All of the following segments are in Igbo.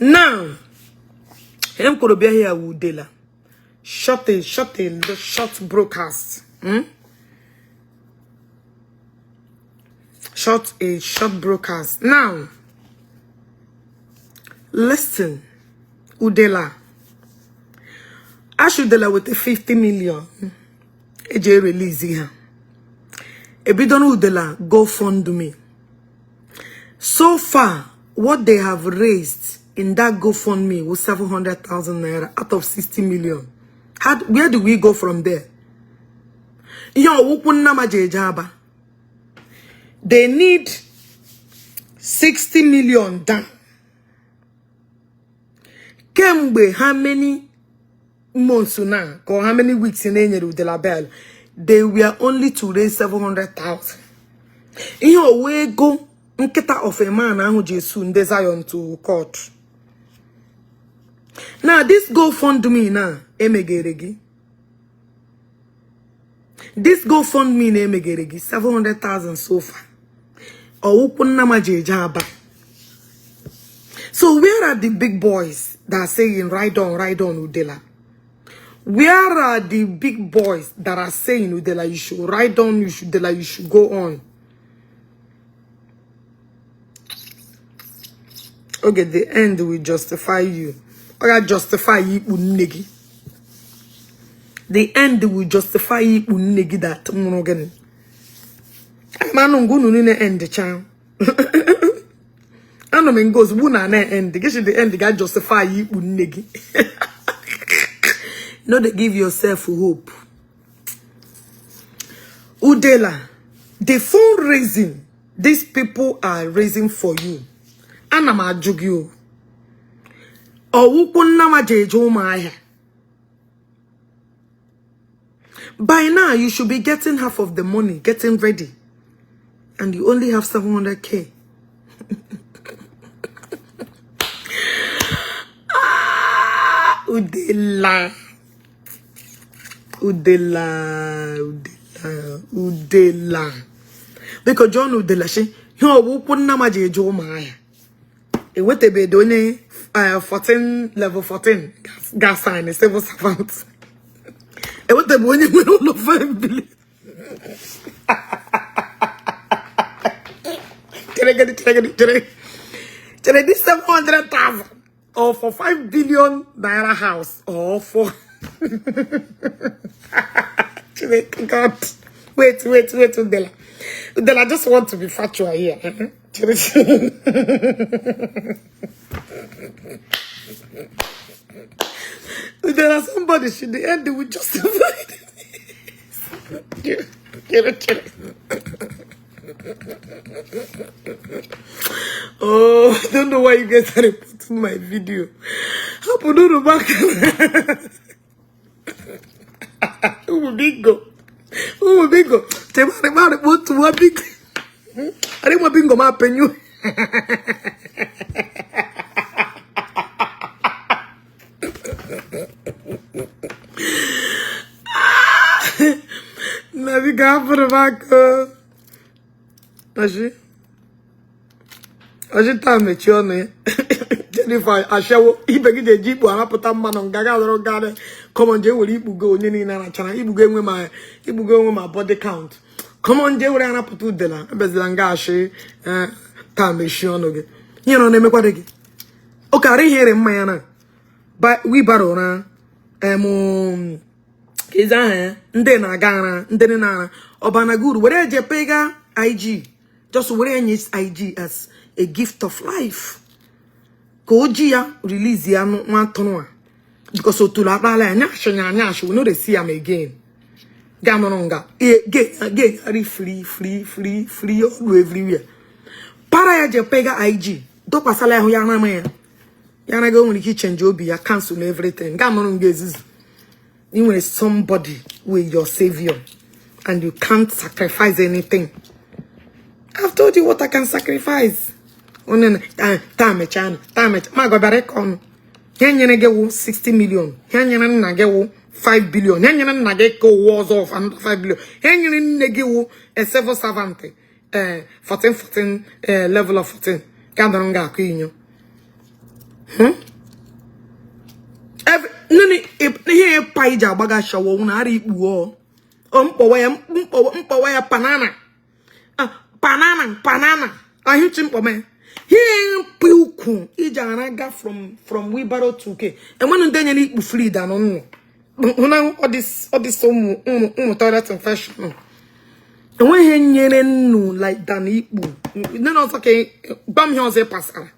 Now, ihe m kwuru bịa here wụ Udela. Short a short broadcast. Short a short broadcast. Now, listen, Udela. Ash Udela with the 50 million. Eje release ha. Ebido Udela GoFundMe. So far, what they have raised in that GoFundMe was 700,000 naira out of 60 million. Where do we go from there? Ihe ọwụkwụ nnama ji eje aba. They need 60 million down. Kemgbe how many months now, or how many weeks in enyere Udela bail, they were only to raise 700,000. Ihe owu ego nkịta of a man ahụ ji esu ndị Zion to court. Now this GoFundMe na emegere gị. This GoFundMe na emegere gị 700,000 so far. Ọwụkwụ nnama ji eje aba. So where are the big boys that are saying ride on Udela? Where are the big boys that are saying Udela you should ride on, you should Udela you should go on? Okay, the end will justify you. Ọ ga justify ikpu nne gị. The end will justify ikpu nne gị that mụrụ gịnị. Manụ ngụ unu niile end cha. Anọ m nga ozugbo na na end. Gị the end ga justify ikpu nne gị. No dey give yourself hope. Udela, the fundraising these people are raising for you. Ana m ajụ gị o. Ọwụkwụ nnama ji eje ụmụahịa. By now, you should be getting half of the money, getting ready. And you only have 700K. Ah, Udela. Udela. Udela. Udela. Because John Udela, she, ihe ọwụkwụ nnama ji eje ụmụahịa. Enwetabeghị onye 14 level 14 ga sign civil servant. Enwetabeghị onye nwere ụlọ 5 billion. Chere gịnị, chere gịnị, chere. Chere this 700,000 or for 5 billion naira house or for Chineke God. Wait, wait, wait, Udela. Udela, I just want to be factual here. Chere. Udela, somebody should the end will justify this. Chere, chere. Oh, I don't know why you guys are reporting my video. Hapụ back. Ụmụ bingo. Ụmụ bingo. Chebare mare otu nwa bingo. Arị nwa bingo ma penyu. Na biko hapụrụ m aka. Ọchị. Ọchị taa mechie ọnụ ya. Jennifer ashawo ibe gị ga-eji ikpu arapụta mmanụ nga ga adọrọ garị come on jee were ikpugo onye niile arachara ikpugo enwe ma ikpugo onwe ma body count come on jee were arapụta udela ebezila nga ashị taa mechie ọnụ gị ihe nọ na-emekwadị gị ụkara ihe ere mmanya na wibaro na ka ezi aha ya ndị na-aga ara ndị na-ara ọbana guru were eje pega IG just were enye IG as a gift of life ka o ji ya release ya nwa atụrụ a because otulu akpala ya nyashi nya nyashi we no dey see am again ga nọrọ nga ga-egharị free free free free ọrụ everywhere para ya je pega IG dọkwasala ahụ ya rama ya ya anaghị o nwere ike ichenji obi ya cancel everything ga nọrọ nga ezuzu ị nwere somebody with your savior and you can't sacrifice anything. I've told you what I can sacrifice. Onye taa mechaa taa mechaa ma gwabara ịkọ ọnụ ihe nyere gị wụ 60 million ihe nyere nna gị wụ 5 billion ihe nyere nna gị ka ụwa ọzọ of another 5 billion ihe nyere nne gị wụ a civil servant 14 14 level of 14 ka dọrọ nga akụ inyo. Nne ihe pa iji agbaga ashawo na ara ikpu ọ mkpọwa ya mkpọwa ya panana panana panana ahụchi mkpọma ya ihe mkpi ukwu iji ara ga from wheelbarrow to k enwere ndị nyere ikpu fluid anụ nnụ hụna ọ dịsị ụmụ ụmụ ụmụ toilet infection enweghị nyere nnu like than ikpu nne na ọzọ ka gwa m ihe ọzọ ị pasara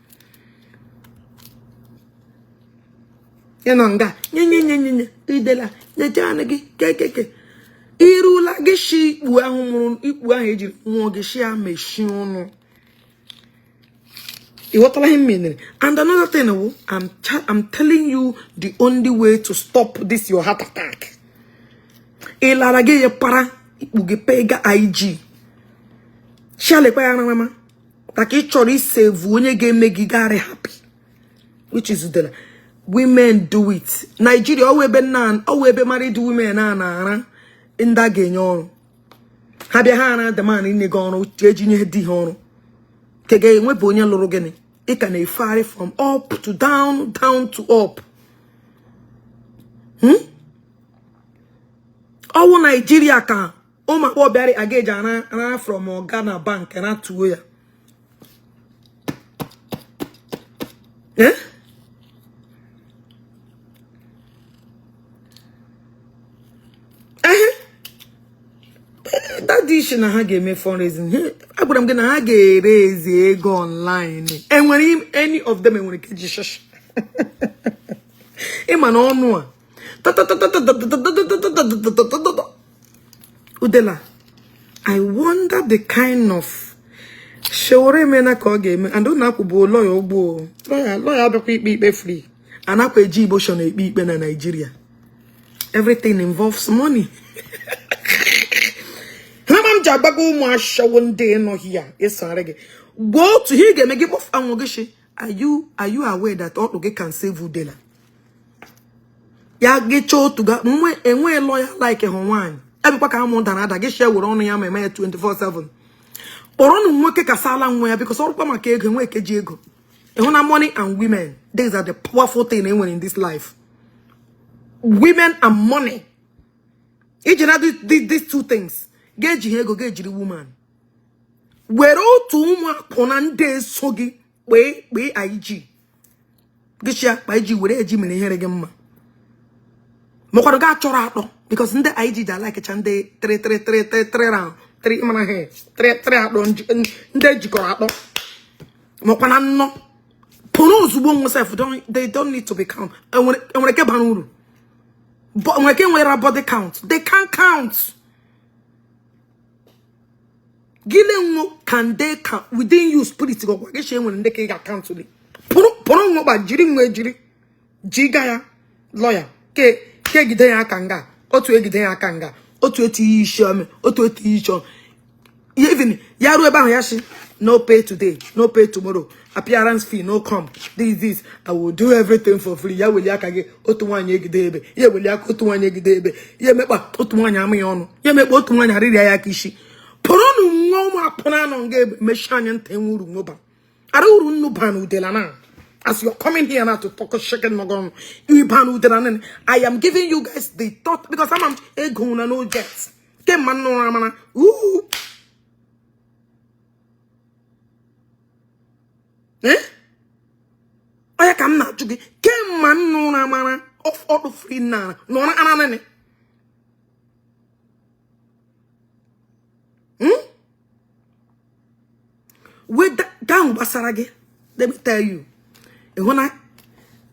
ịnọ nga nye nye nye nye nye idela nyechaa gị kekeke irula gị shi ikpu ahụ mụrụ ikpu ahụ ejiri nwụọ gị shi ya mechie ọnụ. Ịghọtala ihe m menere? And another thing wụ, I'm telling you the only way to stop this your heart attack. Ị lara gị ya para ikpu gị pega IG shalekwa ya rama maka ị chọrọ isave onye ga-eme gị garị happy, which is udela. Women do it. Nigeria ọwụ ebe nna ọwụ ebe married women a na-ara ndị a ga-enye ọrụ ha bịa ha ara the man inye gị ọrụ eji nye di ha ọrụ ka ga-enwebụ onye lụrụ gịnị ị ka na-efegharị from up to down, down to up. Ọwụ Nigeria ka ụmụ agbọghọbịa aga eji ara ara from ọga na bank na tuo ya. Eh? Ehe, daddy ishi na ha ga-eme fundraising. Agwara m gị na ha ga-ere ezi ego online. Enwere any of them enwere ike ji shishi ịma na ọnụ a. Udela, I wonder the kind of Sowore emena ka ọ ga-eme and ụnụ akwụbụ lawyer ụgbọ lawyer lawyer abịakwa ikpe ikpe free anakwa eji emotion ekpe ikpe na Nigeria. Everything involves money. Ha ma m ji agbago ụmụ ashawo ndị nọ ya ịsọgharị gị gwa otu ihe ị ga-eme gị kpọfu anwụ gị shi are you aware that ọkpụ gị can save Udela ya gị chọọ otu ga nwe enwe lawyer like hụ nwaanyị ebikwa ka amụ dara ada gị shie were ọnụ ya ma eme ya 24/7 kpọrọnụ nwoke kasala nwa ya because ọrụkwa maka ego enwe eke ji ego ịhụ na money and women, these are the powerful thing enwere in this life, women and money. Iji na these two things ga-eji ha ego ga-ejiri woman were otu ụmụ akwụna ndị eso gị kpee kpee IG gị chia kpa iji were eji mere ihere gị mma makwado ga achọrọ atọ because ndị IG ji alikecha ndị 3 3 3 3 3 round 3 mara ha 3 3 atọ ndị ejikọrọ atọ makwa na nnọ pụrụ ozugbo nwe sef they don't need to be count. Enwere ke bara uru nwere ke nwere body count, they can count gịnị nwo can they count within you spirit gọkwa gị she nwere ndị ka ị ga-akaụntụ gị pụrụ pụrụ nwa gba jiri nwa ejiri ji ga ya lawyer ke ke egide ya aka nga otu egide ya aka nga otu etinye isi ome otu etinye isi ome even ya ruo ebe ahụ ya shi no pay today, no pay tomorrow, appearance fee no come, this this, I will do everything for free. Ya weli aka gị otu nwaanyị egide ebe ya eweli aka otu nwaanyị egide ebe ya emekpa otu nwaanyị amụ ya ọnụ ya emekpa otu nwaanyị arịrịa ya aka isi pụrụnụ nwa ụmụ akwụna anọ nga ebe mechie anya ntị enwe uru nwụba ara uru nnu ba na udela na as you're coming here now to talk shaking nogon iba na udela na I am giving you guys the thought because I'm ego na no jet kemma nnụrụ amara uu eh onye ka m na-ajụ gị kemma nnụrụ amara ọdụ free na nọrọ ara nene. Weda ahụ gbasara gị, let me tell you, ịhụ na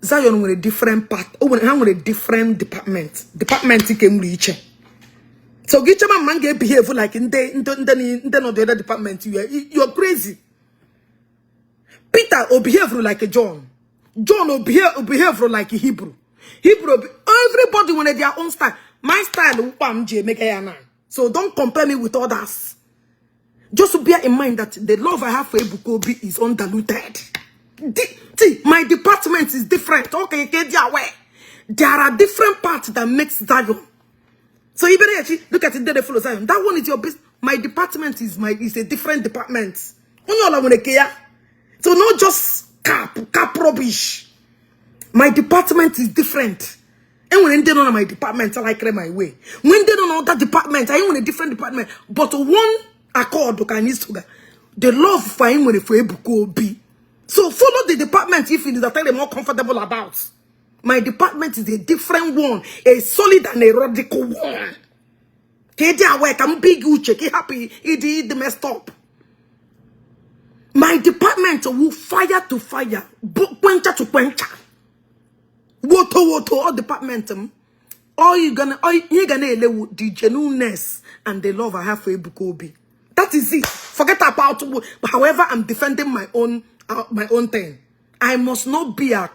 Zion nwere different part o nwere ha nwere different department department ke nwere iche so gị chema ma m ga-ebehave like ndị ndị ndị ndị nọ the other department. You are crazy. Peter o behave like John. John o behave like Hebrew. Hebrew everybody nwere their own style. My style ụkwa m ji emega ya na so don't compare me with others. Just bear in mind that the love I have for Ebuka Obi is undiluted. See, my department is different. Okay, aware. There are different parts that makes Zion. So you better actually look at it there, follow Zion. That one is your business. My department is a different department. Onye ọla nwere ke ya. So not just cap, cap rubbish. My department is different. Enwere ndị nọ na my department like my way, nwee ndị nọ na other department. Anyị nwere different department, but one accord ka anyị soga, the love for anyị nwere for Ebuka Obi. So follow the department if it is that more comfortable about. My department is a different one, a solid and a radical one. Ka ịdị aware, ka m bi gị uche, ka ị hapụ ịdị messed up. My department will fire to fire, quencher to quencher, woto woto. All department m, all you gonna, all you gonna elewu, the genuineness and the love I have for Ebuka Obi. That is it. Forget about, however I'm defending my own thing. I must not be a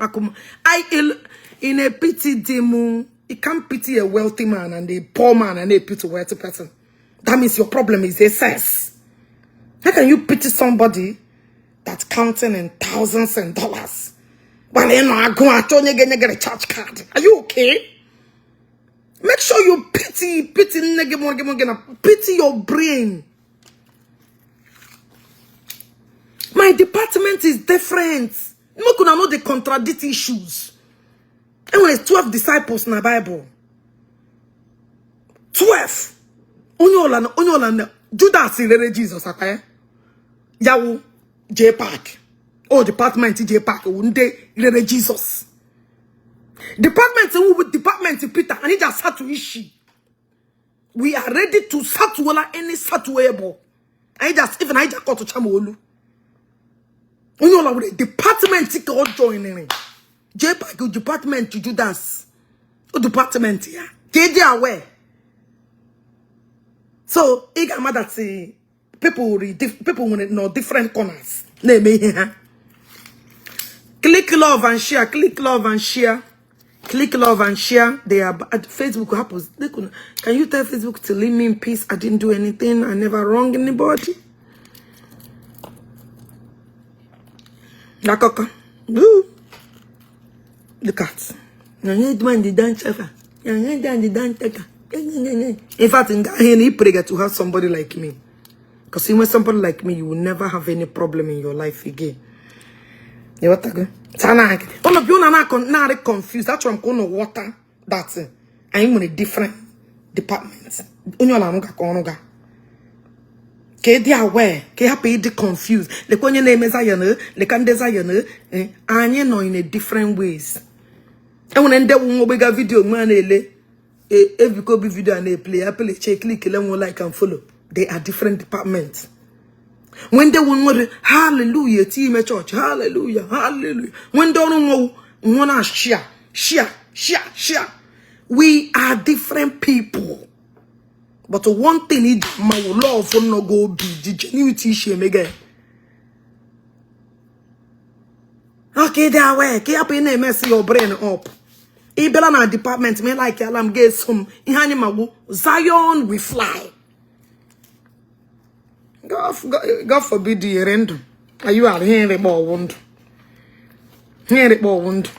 I in a pity demu. You can't pity a wealthy man and a poor man and a pity wealthy person. That means your problem is excess. How can you pity somebody that's counting in thousands and dollars? Well, you know, I go out and get a charge card. Are you okay? Make sure you pity, pity, pity your brain. My department is different. No can know the contradict issues. And when it's 12 disciples in the Bible. 12. Onye ola Judas rere Jesus akwa ya J Park. Oh, department J Park ndị rere Jesus. Department who department Peter and he just sat to issue. We are ready to settle any settleable. I just even I just got to chamolu. Onye ola with department ka ọ join. J Park department Judas. O department ya. KJ aware. So ị ga-ama that people people know different corners. Na-eme ihe ha. Click love and share. Click love and share. Click love and share. They are at Facebook happens. Can you tell Facebook to leave me in peace? I didn't do anything. I never wronged anybody. Nakaka. Look at. In fact, in pray to have somebody like me. Because when somebody like me, you will never have any problem in your life again. You what go? All of you are not confused. That's why I'm going to water that. I'm in a different department. Ke dị aware, ke hapụ ịdị confused. Lekwa onye na-eme Zion, leka ndị Zion, anyị nọ in a different ways. Enwere ndị nwe ogbega video nwe a na-ele Ebuka Obi video a na-eplay, ya play, che click, le nwe like and follow. They are different departments. When they were hallelujah, team church, hallelujah, hallelujah. When they don't wanna share, share, share, share. We are different people. But one thing is my love for no go be the genuinity shame again. Okay, they are where keep in mess your brain up. Ibela na department me like alam get some ihani mawu Zion we fly. God forbid the end. Are you are here about wound? Here about wound.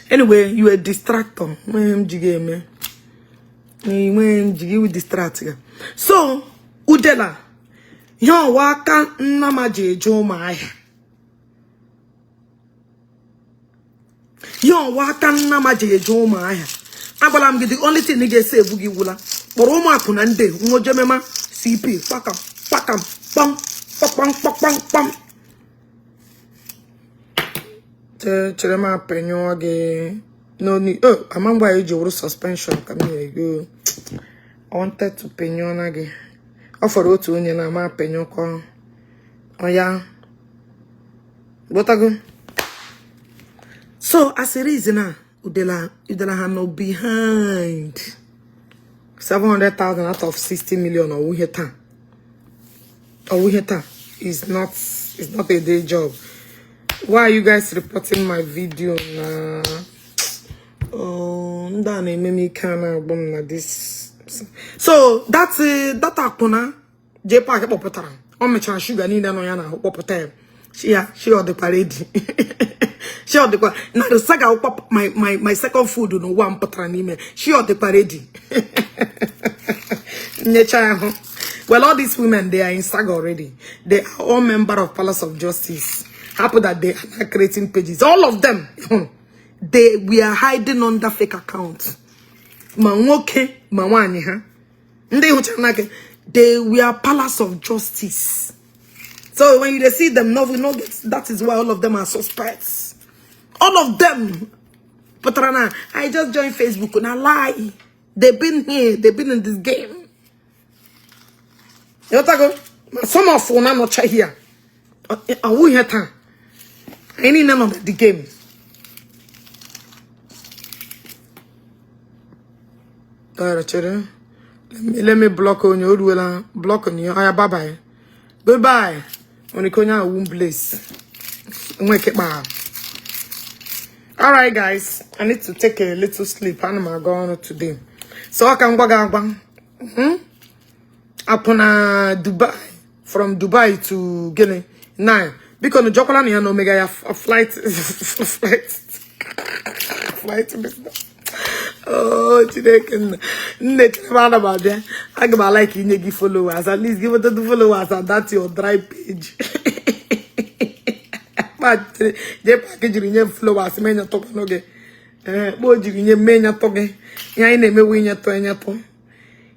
Anyway, you a distractor. So, Udela, yon waka nnama je ụmụahịa. Yon waka nnama je ụmụahịa. Agwala m gị the only thing ị ga-ese ebu gị gwụla. Kpọrọ ụmụakụ na ndị nwojemema CP kpakam kpakam kpam kpakpam kpakpam kpam. Chere m apenyụọ gị. No need. Oh, I'm going to use suspension. Come here, go. I wanted to penyo na gị. Ọ fọrọ otu onye na ama penyo kwa. Oh yeah. Gotago. So as a reason, Udela ha no behind 700,000 out of 60 million or we is not, it's not a day job. Why are you guys reporting my video now? Oh, this. So that's that akuna J Park kpọpụtara. O mechara sugar niile nọ ya na kpọpụta ya. She ya she ọ dịkwa ready. She ọ dịkwa na the saga my my second food n'ụwa m pụtara n'ime. She ọ dịkwa ready. Nyecha ahụ. Well, all these women, they are in saga already. They are all member of Palace of Justice. Hapụ that they are not creating pages. All of them, they were hiding under fake accounts. Ma nwoke ma nwaanyị ha ndị hụchara n'aka, they were palace of justice. So when you dey see them, no, we no get. That is why all of them are suspects. All of them pụtara na "I just joined Facebook" na lie. They've been here, they've been in this game. Ịghọtago? Ma some of una nọcha here, ọwụ ihe taa, anyị niile nọ na the game. Alright, chere. Let me block onye o ruola block onye oya. Bye bye, goodbye. Nwere ike onye ahụ wu place nweke kpa. All right guys, I need to take a little sleep. Ana m aga ọrụ today, so ọ ka m gwa gị agwa. Akwụna Dubai, from Dubai to gịnị nine. Biko nụ jọkwala na ya na omega ya flight business. Oh, Chineke nna nne, chere, ana m abịa. Aga m alike inye gị followers, at least give the followers and that your dry page. Jee pak jiri nye m followers ma enyetụkwanụ gị. Ee, kpoo jiri nye m enyetụ gị. Ihe anyị na-emewe, inyetụ enyetụ,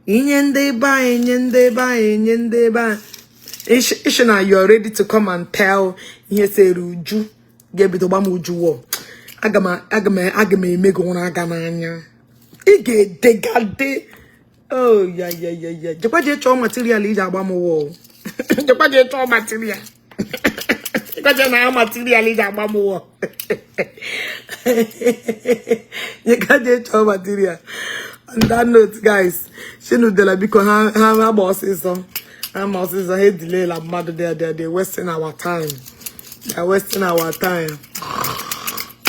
inye ndị be anyị, nye ndị be anyị, nye ndị be anyị. Ishi na you are ready to come and tell ihe sere uju ga-ebido gba m uju wọ. Aga m eme gị ụra aga n'anya. Ị ga-edegade. Oh, ya ya ya ya, jekwa jee chọọ material iji agba m wọ. Jekwa jee chọọ material, jekwa jee na material iji agba m wọ. Jekwa jee chọọ material. On that note, guys, chinudela, biko, ha agba ọsịsọ, ha ma ọsịsọ, ha edilela mmadụ. They wasting our time, they are wasting our time.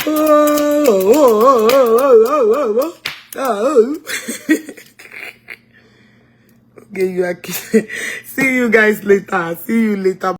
Oh, oh, oh, oh, oh, oh, oh, oh. Okay, you are see you guys later. See you later.